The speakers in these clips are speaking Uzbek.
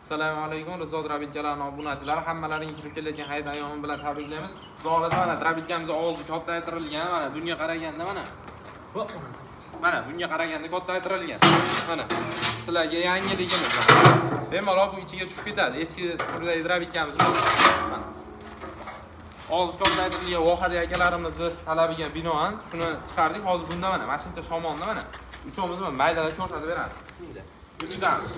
Assalomu alaykum, Rizo Drabinkalarning obunachilari, hammalaringni kirib kelayotgan hayit ayyomi bilan tabriklaymiz. Xudo xohlasa, mana drabinkamizning ovozi kattaytirilgan, mana bunga qaraganda mana. Mana bunga qaraganda kattaytirilgan. Mana sizlarga yangiligimiz. Bemalol bu ichiga tushib ketadi. Eski turdagi drabinkamiz bu. Mana. Ovozi kattaytirilgan vohada akalarimizni talabiga binoan shuni chiqardik. Hozir bunda mana mashincha somonni mana uchovimiz mana maydalab ko'rsatib beramiz. Bismillah. Yurgizamiz.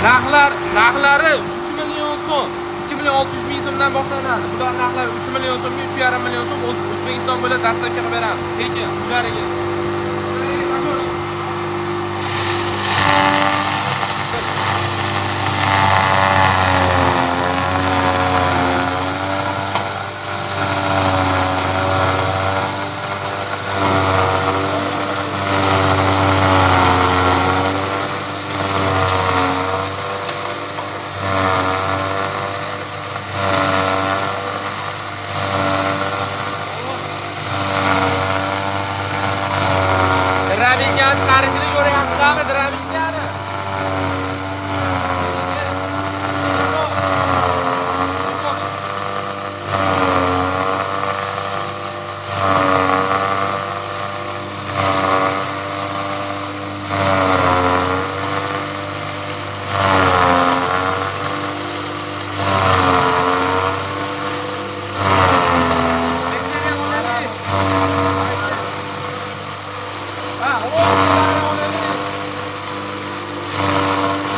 Narxlari 3 million so'm, 2 million 600 ming so'mdan boshlanadi. Bular narxlari 3 million so'mga 3,5 million so'm O'zbekiston bo'ylab dastlabki qilib beramiz. Tekin, uylariga. Drabinkani chiqarishini ko'ryapsizlarmi? Drabinkani.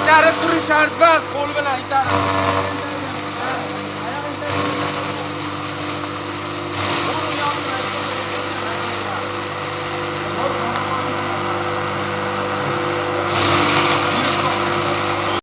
Itarib turish shart emas, qo'l bilan itarib.